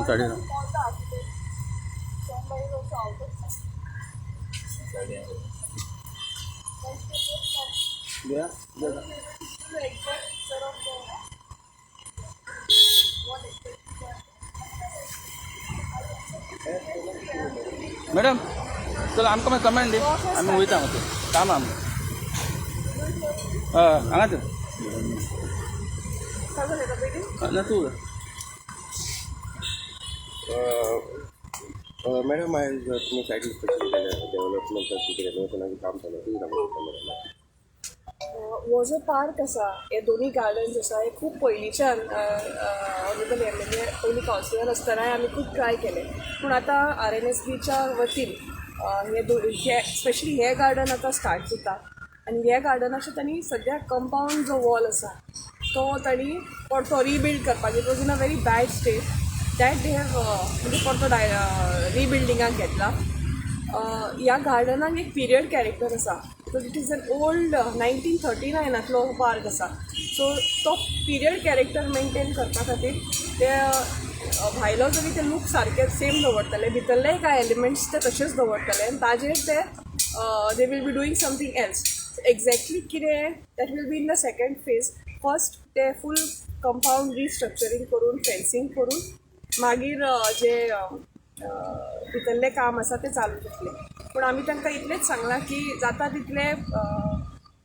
Sari. All the architects, somebody is also out of town. The exact picture of the what exactly. Madam, चल, आमकां मागीर comment दी. आमी वयता मातशें काम आमकां. हय, हांगाच. ना, तूं उलय. मॅडम, आयज तुमी सायट इन्स्पेक्शन केलें, डेव्हलपमेंट कितें रेनोवेशनाचें काम चालू, कितें सांगूंक शकता मॅडम? हो जो पार्क आसा, हे दोनूय गार्डन्स आसा, हे खूब पयलींच्यान ऑनरेबल एमएलए पयलीं कावन्सिलर आसतनाय आमी खूब ट्राय केलें. पूण आतां आरएनएसबीच्या वतीन हे हे स्पेशली हे गार्डन आतां स्टार्ट जाता आनी हे गार्डनाचे तांणी सद्या कंपावंड जो वॉल आसा तो तांणी परतो रिबिल्ड करपाक. It was in a very bad state that they have म्हणजे परतो रिबिल्डिंगाक घेतला. ह्या गार्डनाक एक पिरियड कॅरेक्टर आसा because it is an old 1939नांतलो park आसा. सो तो पिरियड कॅरेक्टर मेनटेन करपा खातीर ते भायलो जरी ते लूक सारके सेम दवरतले, भितरलेय कांय एलिमेंट्स ते तशेच दवरतले आनी ताजेर ते they will be doing something else. Exactly कितें, that will be in the second phase. First ते फूल कंपावंड रिस्ट्रक्चरींग करून, फेन्सींग करून, मागीर जे भितरलें काम आसा तें चालू जातलें. पूण आमी तांकां इतलेंच सांगलां की जाता तितलें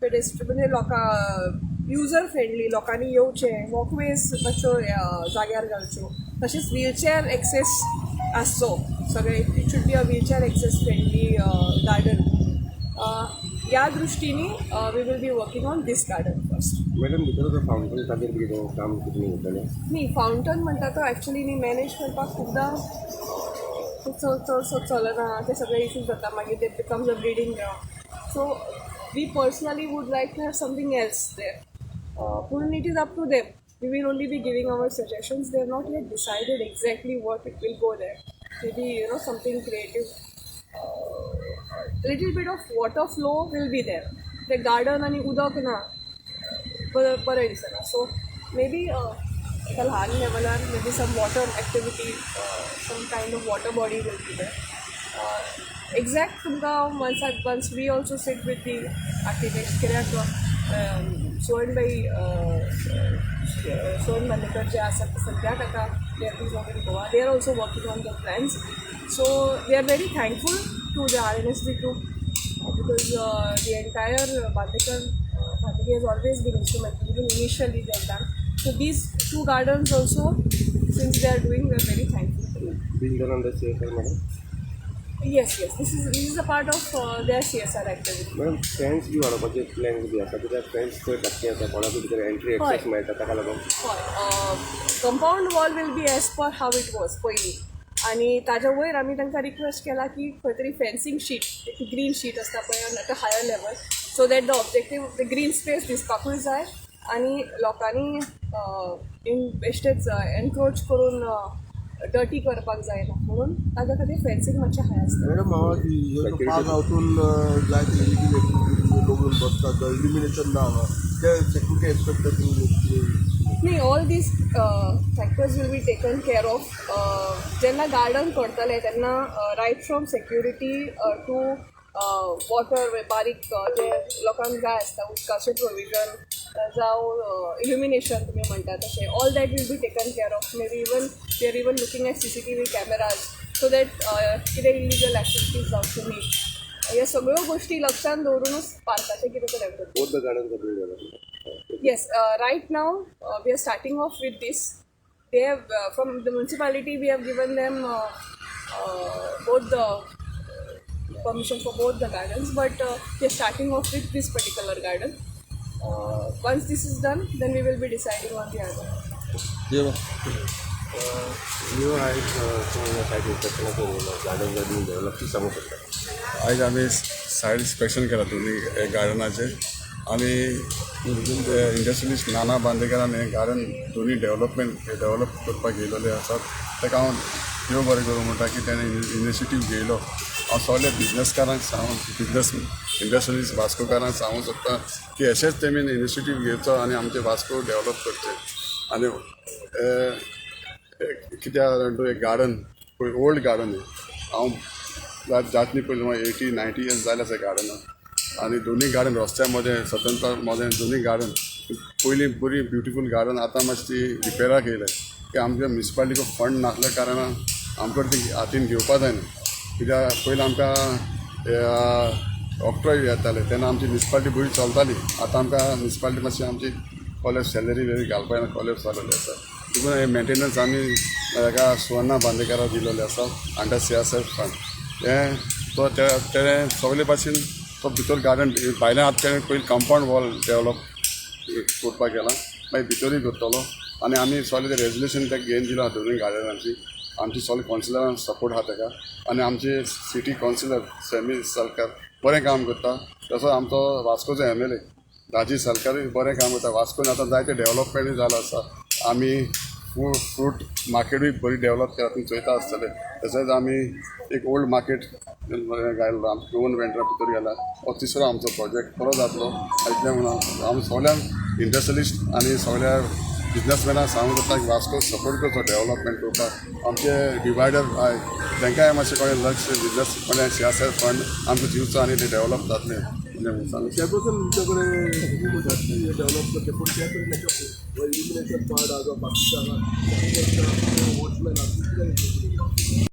पेडेस्ट्री म्हणजे लोकां युजर फ्रेंडली, लोकांनी येवचें, वॉकवेज मातश्यो जाग्यार घालच्यो, तशेंच व्हीलचॅर एक्सेस आसचो सगळें. It should be a wheelchair access friendly garden. ह्या दृश्टीनी we will be working on this garden first. Madam, भितर जो फावंटन, ताजेर कितें काम कितें जातलें? न्ही, फावंटन म्हणटा तो एक्चुली न्ही मॅनेज करपाक खुबदां ते चड चडसो चलना. ते सगळे इशूज जाता. मागीर ते becomes a breeding ground. So we personally would like to have something else there, पूण it is up to them. We will only be giving our suggestions. They have not yet decided exactly what it will go there. Maybe something creative. Little bit of water flow will be there. ते garden आनी उदक ना, बरें बरें दिसना. So may be एका ल्हान लेवलार maybe some water activity, some kind of water body will be there. Exact तुमकां once we also sit with the architects, कित्याक सोयणबाई, सोयण बांदेकर जे आसात ते सद्याक आतां they are in Goa. They are also working on the plans. So we are very thankful to the RNSB group because the entire Bandekar family has always been instrumental. Even initially they have done. So these two gardens also, since they are doing, we are very thankful to them. Being done on the CSR, madam? Yes. This is a part of their CSR activity. Madam, fence बी वाडोवपाचे plan बी आसा कित्याक fence चड धाकटी आसा, कोणाकूय भितर entry access मेळटा ताका लागून? हय, compound wall will be as per how it was पयलीं आनी ताज्या वयर आमी तांकां रिक्वेस्ट केला की खंय तरी फेन्सींग शीट, एक ग्रीन शीट आसता पळय, at a higher level, so that the objective, the green space दिसपाकूय जाय आनी लोकांनी इन बेश्टेच एनक्रोच करून डर्टी करपाक जायना म्हणून ताज्या खातीर फेन्सींग मातशें हाय आसता. मॅडम, हांगा पार्क हातून जायते इलिगल एक्टिविटीज, लोक येवन बसतात, इल्युमिनेशन ना हांगा, ते सेक्युरिटी एस्पेक्ट न्ही, all these factors will be taken care of. जेन्ना गार्डन करतले तेन्ना right from security to water, बारीक जे लोकांक जाय आसता उदकाचें प्रोविजन जावं इल्युमिनेशन तुमी म्हणटा तशें, all that will be taken care of. Maybe even we are even looking at CCTV cameras so that कितें इलिगल एक्टिविटीज जावच्यो न्ही. ह्यो सगळ्यो गोश्टी लक्षांत दवरुनूच पार्काचें कितें तें develop. Both the gardens are being developed. Yes, right now we are starting off with this. They have from the municipality we have given them both the permission for both the gardens, but we are starting off with this particular garden. Once this is done, then we will be deciding on the other. New आयज तुमी site inspection केलें, garden बीन develop, ती सांगूंक शकता? आयज आमी side inspection केला दोनी गार्डनाचेर आनी इंडस्ट्रियलिस्ट नाना बांदेकरान हें गार्डन दोनी डेव्हलपमेंट डेव्हलप करपाक घेयलेले आसात. ताका हांव देव बरें करूं म्हणटा की तेणें इनिशिएटीव घेयलो. हांव सगल्या बिजनसकारांक सांगून, बिजनस इंडस्ट्रियलिस्ट वास्कोकारांक सांगूंक सोदता की अशेंच तेमी इनिशिएटीव घेवचो आनी आमचें वास्को डेव्हलप करचें आनी कित्याक जाण एक गार्डन, ओल्ड गार्डन. हांव जातनी पयलीं 80-90 इयर्स जाले आसा गार्डनाक. आनी दोनूय गार्डन रस्त्या मदें, स्वतंत्र मदें दोनूय गार्डन पयलीं बरी ब्युटिफूल गार्डन, आतां मातशें ती रिपेराक येयले की आमच्या म्युनिसिपालिटीको फंड नासल्या कारणान आमकां ती हातीन घेवपा जायना. कित्याक पयलीं आमकां ऑक्ट्रॉय येताले तेन्ना आमची म्युनिसिपालिटी बरी चलताली. आतां आमकां म्युनिसिपालिटी मातशी आमची कॉलेज सॅलरी वेरी घालपा येना, कॉलेज जालेली आसा. देखून हे मेंटेनन्स आमी हेका सुवर्णा बांदेकाराक दिलेले आसा अंडर सीएसआर फंड. हें तो तेणें सगळे भाशेन तो भितर गार्डन भायल्यान आतां तेणें पयलीं कंपावंड वॉल डेवलप करपाक गेला, मागीर भितरूय करतलो. आनी आमी सगळे ते रेजोल्युशन ताका घेवन दिलां दोनूय गार्डनाची. आमची सगळे कावन्सिलरान सपोर्ट आहा ताका. आनी आमचे सिटी कावन्सिलर सॅमी सालकार बरें काम करता. तसो आमचो वास्कोचो एमएलए राजीव सालकारूय बरें काम करता. वास्कोन आतां जायते डेवलपमेंटूय जालां आसा. आमी फ्रूट मार्केटूय बरी डेवलप केला, तुमी चोयता आसतले. तशेंच आमी एक ओल्ड मार्केट घायलो, आमच्या गोवन वेंडरा भितर गेला. हो तिसरो आमचो प्रोजेक्ट बरो जातलो इतलें म्हणून आमी सगळ्यांक इंडस्ट्रियलिस्ट आनी सगळ्या बिजनसमॅनाक सांगूंक जाता की वास्को सपोर्ट करचो डेवलपमेंट करपाक. आमचे डिवायडर आहाय तांकांय मातशें कोणें लक्ष बिजनस कोणें सीएसआर फंड आमकां दिवचो आनी ते डेवलप जातलें म्हणून सांगू. चेअरपर्सन, तुमच्या कडेन डेव्हलप करते, पूण त्या तरेन इल्युमिनेशन पार्ट आहा जावं बाकीचे हांगा वॉचमॅन आहा.